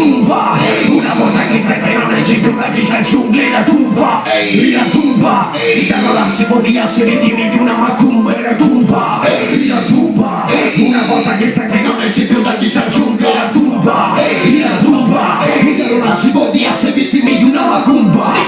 tumba Una volta che sai che non esce più la vita in giungla è la tumba È la tumba E allora si podia essere vittime di una macumba È la tumba È la tumba Una volta che sai che non esce più la vita in giungla è la tumba È la tumba E allora si podia essere vittime di una macumba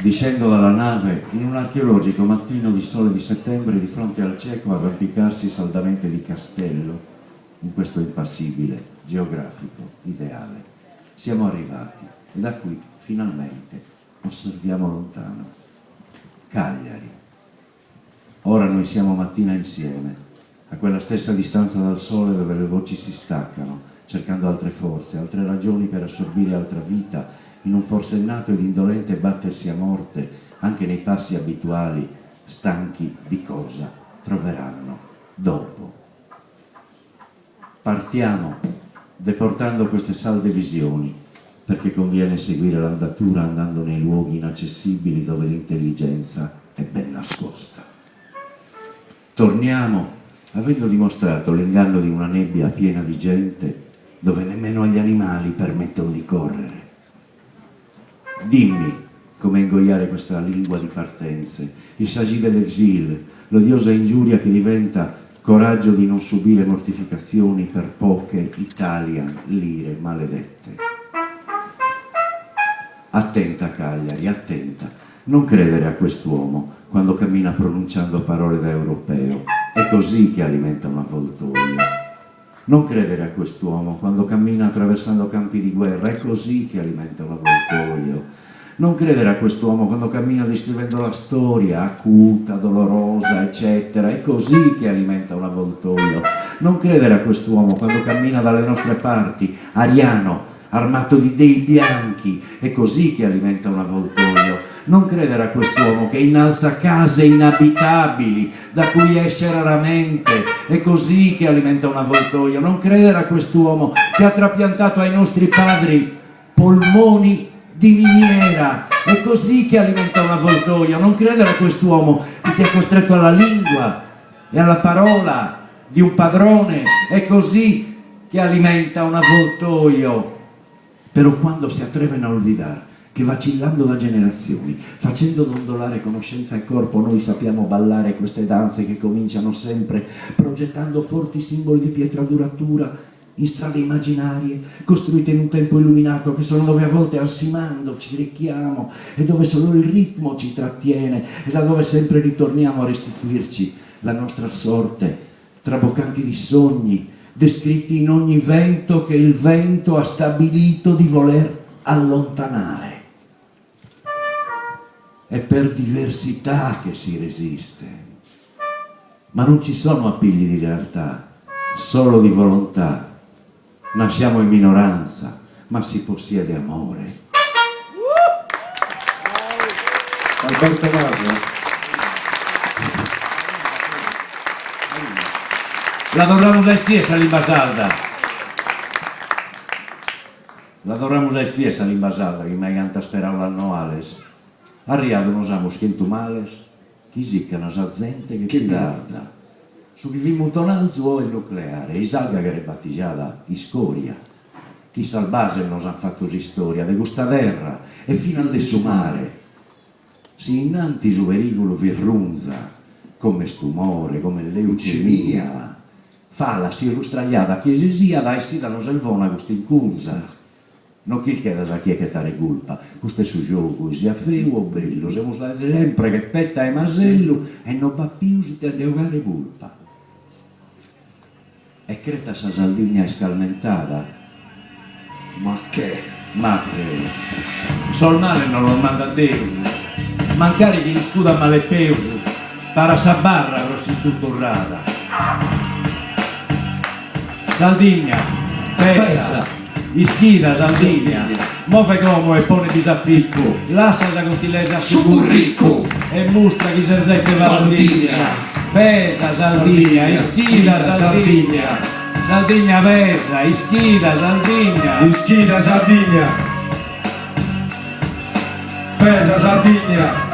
Discendo dalla nave, in un archeologico mattino di sole di settembre, di fronte al cieco arrampicarsi saldamente di castello, in questo impassibile, geografico, ideale. Siamo arrivati e da qui, finalmente, osserviamo lontano. Cagliari. Ora noi siamo mattina insieme, a quella stessa distanza dal sole dove le voci si staccano, cercando altre forze, altre ragioni per assorbire altra vita, in un forsennato ed indolente battersi a morte, anche nei passi abituali, stanchi di cosa troveranno dopo. Partiamo deportando queste salde visioni, perché conviene seguire l'andatura andando nei luoghi inaccessibili dove l'intelligenza è ben nascosta. Torniamo avendo dimostrato l'inganno di una nebbia piena di gente dove nemmeno agli animali permettono di correre. Dimmi come ingoiare questa lingua di partenze, il s'agit de l'exil, l'odiosa ingiuria che diventa coraggio di non subire mortificazioni per poche Italian lire maledette. Attenta Cagliari, attenta, non credere a quest'uomo quando cammina pronunciando parole da europeo, è così che alimenta un avvoltoio. Non credere a quest'uomo quando cammina attraversando campi di guerra, è così che alimenta un avvoltoio. Non credere a quest'uomo quando cammina descrivendo la storia, acuta, dolorosa, eccetera, è così che alimenta un avvoltoio. Non credere a quest'uomo quando cammina dalle nostre parti, ariano, armato di dei bianchi, è così che alimenta un avvoltoio. Non credere a quest'uomo che innalza case inabitabili, da cui esce raramente, è così che alimenta un avvoltoio. Non credere a quest'uomo che ha trapiantato ai nostri padri polmoni di miniera, è così che alimenta un avvoltoio. Non credere a quest'uomo che ti ha costretto alla lingua e alla parola di un padrone, è così che alimenta un avvoltoio. Però quando si atreven a olvidar che vacillando da generazioni, facendo dondolare conoscenza e corpo, noi sappiamo ballare queste danze che cominciano sempre progettando forti simboli di pietra duratura in strade immaginarie, costruite in un tempo illuminato, che sono dove a volte ansimando ci rechiamo e dove solo il ritmo ci trattiene e da dove sempre ritorniamo a restituirci la nostra sorte, traboccanti di sogni, descritti in ogni vento che il vento ha stabilito di voler allontanare. È per diversità che si resiste, ma non ci sono appigli di realtà, solo di volontà. Nasciamo in minoranza, ma si possiede amore. Alberto Maso. La torramus a iscriere sa limba sarda. La torramus a iscriere sa limba sarda chin maicantas peraulas noales. Arriadu nos amus chentu males chi sican sa zente che pilarda. Su chi fit muntonalzu oe est nucleare e-i s'alga cheret batijada iscoria. Chi sas bases nos an fatu s'istoria de custa terra e finas de su mare. Si innanti su perigulu fit runza, como est tumore, como est leucemia. Fala, s'irrustragliada a chie si siat, essida nos est bona custa incunza. Non chirchedas a chie ghetare culpa, custu est su giogu, siat feu o bellu, semus dae sempre che petta 'e masellu e non b'at pius ite nde 'ogare pulpa. E creta sa Sardigna iscalmentada? Ma che? Ma che? Sos males non los mandat Deus, mancari chi l'iscudat male peus, para sa barra pro s'istuturrada. Sardigna, pesa, ischida Sardigna, move como e pone bi s'aficu, lassa sa contilesa a su burricu e mustra chi ses zente valdigna. Pesa Sardigna, ischida Sardigna, Sardigna pesa, ischida Sardigna. Ischida Sardigna, pesa Sardigna.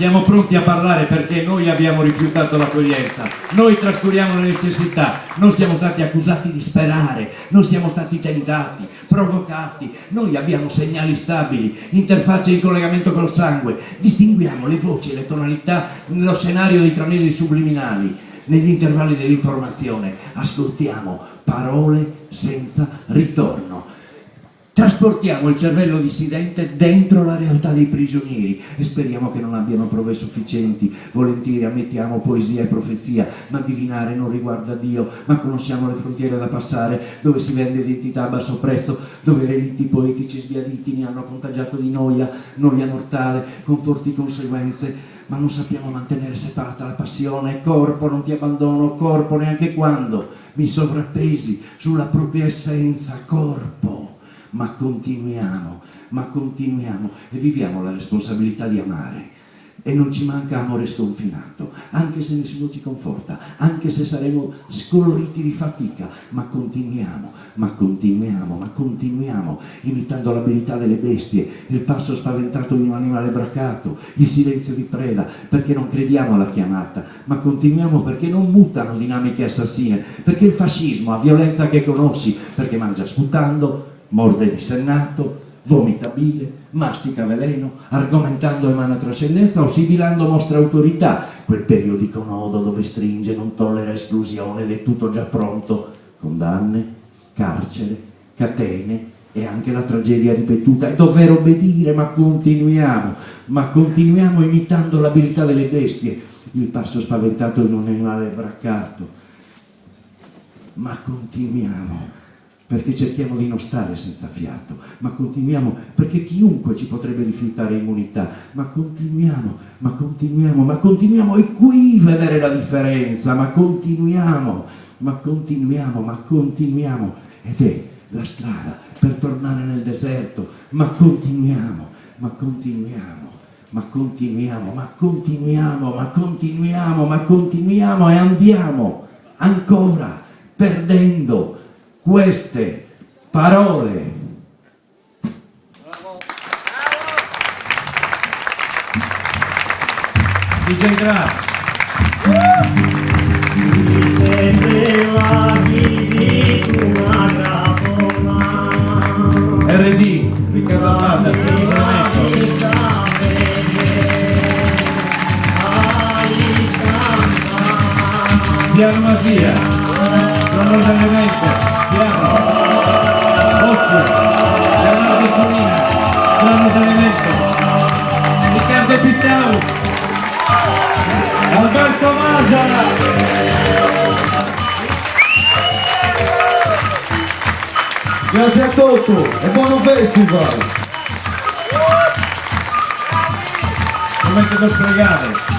Siamo pronti a parlare perché noi abbiamo rifiutato l'accoglienza, noi trascuriamo le necessità, noi siamo stati accusati di sperare, noi siamo stati tentati, provocati, noi abbiamo segnali stabili, interfacce in collegamento col sangue, distinguiamo le voci e le tonalità nello scenario dei tranelli subliminali, negli intervalli dell'informazione, ascoltiamo parole senza ritorno. Trasportiamo il cervello dissidente dentro la realtà dei prigionieri e speriamo che non abbiano prove sufficienti. Volentieri ammettiamo poesia e profezia, ma divinare non riguarda Dio, ma conosciamo le frontiere da passare, dove si vende identità a basso prezzo, dove relitti poetici sbiaditi mi hanno contagiato di noia, noia mortale, con forti conseguenze ma non sappiamo mantenere separata la passione. Corpo, non ti abbandono, corpo, neanche quando mi sovrappesi sulla propria essenza, corpo. Ma continuiamo, ma continuiamo e viviamo la responsabilità di amare. E non ci manca amore sconfinato, anche se nessuno ci conforta, anche se saremo scoloriti di fatica, ma continuiamo, ma continuiamo, ma continuiamo, imitando l'abilità delle bestie, il passo spaventato di un animale bracato, il silenzio di preda, perché non crediamo alla chiamata, ma continuiamo perché non mutano dinamiche assassine, perché il fascismo ha violenza che conosci, perché mangia sputando, morde dissennato, vomita bile, mastica veleno, argomentando emana trascendenza o sibilando mostra autorità, quel periodico nodo dove stringe, non tollera esclusione ed è tutto già pronto, condanne, carcere, catene e anche la tragedia ripetuta. È dover obbedire, ma continuiamo, ma continuiamo imitando l'abilità delle bestie. Il passo spaventato di un animale braccato. Ma continuiamo perché cerchiamo di non stare senza fiato, ma continuiamo perché chiunque ci potrebbe rifiutare immunità, ma continuiamo, ma continuiamo, ma continuiamo, e qui vedere la differenza, ma continuiamo, ma continuiamo, ma continuiamo, ed è la strada per tornare nel deserto, ma continuiamo, ma continuiamo, ma continuiamo, ma continuiamo, ma continuiamo, ma continuiamo e andiamo ancora perdendo queste parole. DJ Grass. RD, Riccardo Alfanda, Ziano Masia, Giorno dell'evento, Ziano, Occhio, Leonardo Solina, Giorno dell'evento, Riccardo Pittau, Alberto Masala. Grazie a tutti e buon festival! Comente bos pregade.